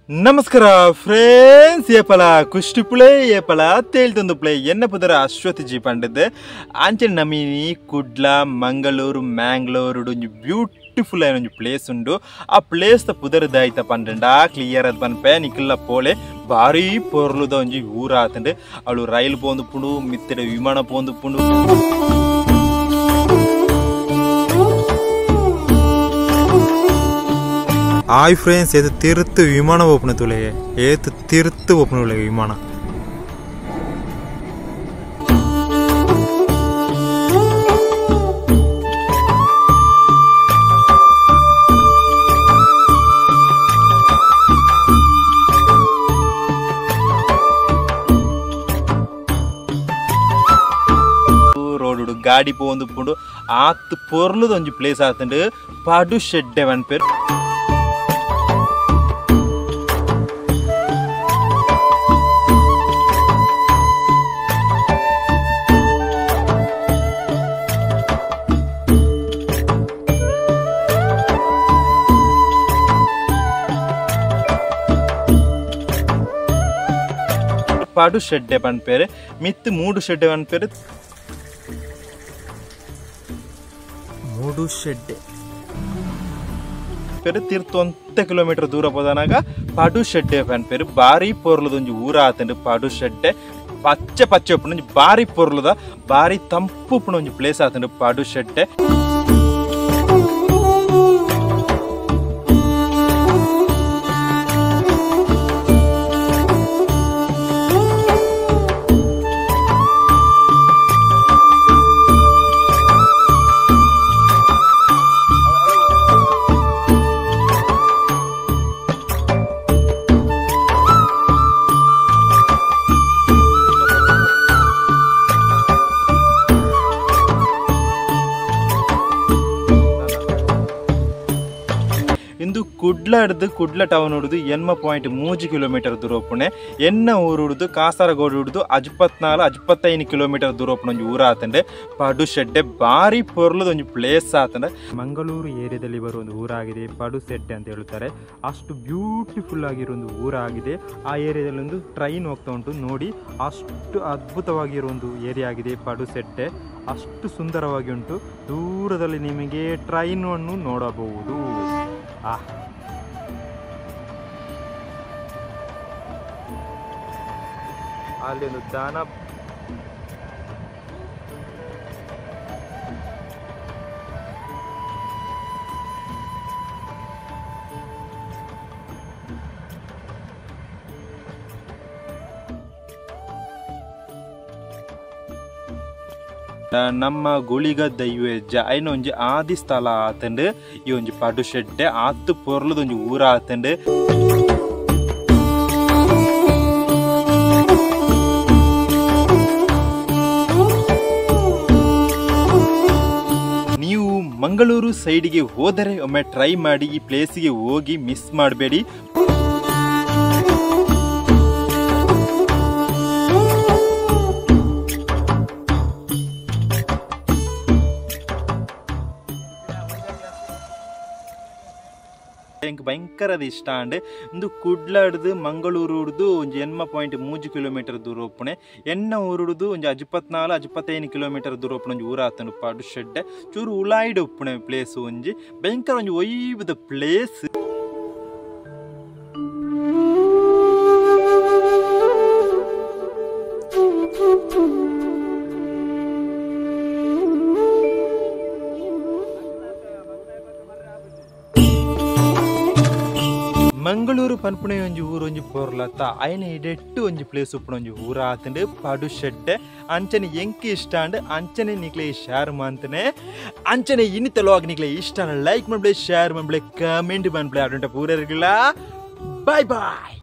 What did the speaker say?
ನಮಸ್ಕಾರ ಫ್ರೆಂಡ್ಸ್, ಏಪಲ ಕುಷ್ಟಿಪುಳೆ ಏಪಲ ತೇಳ್ತಂದು ಪ್ಲೇ ಎನ್ನ ಪುದರ ಅಶ್ವತಿ ಜಿ ಪಂಡದ್ ಅಂಚೆ ನಮಿನಿ ಕುಡ್ಲ ಮಂಗಳೂರು ಮ್ಯಾಂಗ್ಳೂರು ಒಂಜಿ ಬ್ಯೂಟಿಫುಲ್ ಆಯ್ನ ಒಂಜಿ ಪ್ಲೇಸ್ ಉಂಡು. ಆ ಪ್ಲೇಸ್ ದ ಪುದರ್ ದಾಯ್ತ ಪಂಡಂಡ ಕ್ಲಿಯರ್ ಅದ್ ಪನ್ಪೆ ನಿಕ್ಲ ಪೋಲೆ ಭಾರಿ ಪೊರ್ಲುದ ಒಂಜಿ ಊರಾತಂಡು. ಅವಳು ರೈಲ್ ಪೋಂದು ಪುಂಡು, ಮಿತ್ತಡೆ ವಿಮಾನ ಪೋಂದು ಪುಂಡು. ಹಾಯ್ ಫ್ರೆಂಡ್ಸ್, ಏತು ತಿರುತ್ತು ವಿಮಾನ ಓಪನ್ ತುಲೆ, ಏತು ತಿರುತ್ತು ಓಪನ್ ತುಲೆ ವಿಮಾನ. ರೋಡ್ ಗಾಡಿ ಪೋಂದು ಪುಂಡು ಆತ್ ಪೊರ್ಲುದ ಒಂಜಿ ಪ್ಲೇಸ್ ಆತಂಡು. ಪಡು ಶೆಡ್ಡೆ ಪನ್ಪೆರ್. ಪಡು ಶೆಡ್ಡೆ ಪನ್ಪೇರು, ಮಿತ್ತು ಮೂಡು ಶೆಡ್ಡೆ ಪನ್ಪೇರು. ಮೂಡು ಶೆಡ್ಡೆ ಪೇರು ತಿರ್ತೊಂತ ಕಿಲೋಮೀಟರ್ ದೂರ ಪೋದನಾಗ ಪಡು ಶೆಡ್ಡೆ ಪನ್ಪೇರು. ಬಾರಿ ಪೊರ್ಲುದ ಒಂಜಿ ಊರ ಆತಂಡು ಪಡು ಶೆಡ್ಡೆ. ಪಚ್ಚೆ ಪಚ್ಚೆ ಉಪ್ಪುಂಡು ಒಂಜಿ ಬಾರಿ ಪೊರ್ಲುದ ಬಾರಿ ತಂಪು ಉಪ್ಪುನ ಒಂಜಿ ಪ್ಲೇಸ್ ಆತಂಡು ಪಡು ಶೆಡ್ಡೆ. ಇಂದು ಕುಡ್ಲ ಹಿಡ್ದು ಕುಡ್ಲ ಟೌನ್ ಹಿಡಿದು 8.3 ಕಿಲೋಮೀಟರ್ ದೂರ ಒಪ್ಪುಣೆ. ಎನ್ನ ಊರು ಹಿಡಿದು ಕಾಸರಗೋಡು ಹಿಡಿದು 54-55 ಕಿಲೋಮೀಟರ್ ದೂರ ಒಪ್ಪುಣ ಒಂಜಿ ಊರ ಆತಂಡೆ ಪಡು ಶೆಡ್ಡೆ. ಭಾರಿ ಪೊರ್ಲದ ಒಂಜಿ ಪ್ಲೇಸ್ ಆತಂಡೆ. ಮಂಗಳೂರು ಏರಿಯಾದಲ್ಲಿ ಬರುವ ಒಂದು ಊರಾಗಿದೆ ಪಡುಶೆಡ್ಡೆ ಅಂತ ಹೇಳುತ್ತಾರೆ. ಅಷ್ಟು ಬ್ಯೂಟಿಫುಲ್ ಆಗಿರೋ ಒಂದು ಊರಾಗಿದೆ. ಆ ಏರಿಯಾದಲ್ಲಿ ಒಂದು ಟ್ರೈನ್ ಹೋಗ್ತಾ ಉಂಟು ನೋಡಿ, ಅಷ್ಟು ಅದ್ಭುತವಾಗಿರೋ ಒಂದು ಏರಿಯಾ ಆಗಿದೆ ಪಡುಶೆಡ್ಡೆ. ಅಷ್ಟು ಸುಂದರವಾಗಿ ಉಂಟು. ದೂರದಲ್ಲಿ ನಿಮಗೆ ಟ್ರೈನನ್ನು ನೋಡಬಹುದು. ಅಲ್ಲಿ ಒಂದು ದಾನ ನಮ್ಮ ಗುಳಿಗ ದೈವಜ್ಜ ಐನ ಒಂಜಿ ಆದಿ ಸ್ಥಳ ಆತಂಡು. ಈ ಒಂಜಿ ಪಡು ಶೆಡ್ಡೆ ಆತು ಪೊರ್ಲದ ಒಂಜಿ ಊರ ಆತಂಡು. ನೀವು ಮಂಗಳೂರು ಸೈಡಿಗೆ ಹೋದರೆ ಒಮ್ಮೆ ಟ್ರೈ ಮಾಡಿ ಈ ಪ್ಲೇಸಿಗೆ ಹೋಗಿ, ಮಿಸ್ ಮಾಡಬೇಡಿ. ಭಯಂಕರದ ಇಷ್ಟ ಅಂಡ್ ಇಂದು ಕುಡ್ಲ ಹಿಡ್ದು ಮಂಗಳೂರು ಹಿಡ್ದು ಒಂಜಿ 8.3 ಕಿಲೋಮೀಟರ್ ದೂರ ಒಪ್ಪುಣೆ. ಎನ್ನ ಊರು ಹಿಡ್ದು ಒಂಜಿ 54-55 ಕಿಲೋಮೀಟರ್ ದೂರ ಒಪ್ಪುಣ ಒಂಜಿ ಊರ ಆತಂಡು ಪಡು ಶೆಡ್ಡೆ. ಚೂರು ಉಲಾಯ್ಡ್ ಒಪ್ಪುಣೆ ಪ್ಲೇಸ್ ಒಂಜಿ ಭಯಂಕರ ಒಂಜಿ ಒಯ್ಬದ ಪ್ಲೇಸ್. ಮಂಗಳೂರು ಪನ್ಪುಣೆ ಒಂಜಿ ಊರು ಒಂಜಿ ಪೊರ್ಲತ್ತ ಐನ ಇಡೆಟ್ಟು ಒಂಜಿ ಪ್ಲೇಸ್ ಉಪ್ಪುನ ಒಂಜಿ ಊರ ಆತಂಡು ಪಡು ಶೆಡ್ಡೆ. ಅಂಚನೆ ಎಂಕ್ ಇಷ್ಟ ಅಂಡ್ ಅಂಚನೆ ನಿಕ್ಲೆ ಶೇರ್ ಮಾಡ್ತಾನೆ. ಅಂಚನೆ ಇನ್ನಿತಲವಾಗಿ ನಿಕ್ಲೆ ಇಷ್ಟ ಲೈಕ್ ಮಾಡ್ಬಿಡಿ, ಶೇರ್ ಮಾಡ್ಬಿಡಿ, ಕಮೆಂಟ್ ಮಾಡ್ಬಿಡಿ. ಅಡುಂಟ ಪೂರರ್ಗಿಲ್ಲ. Bye boy.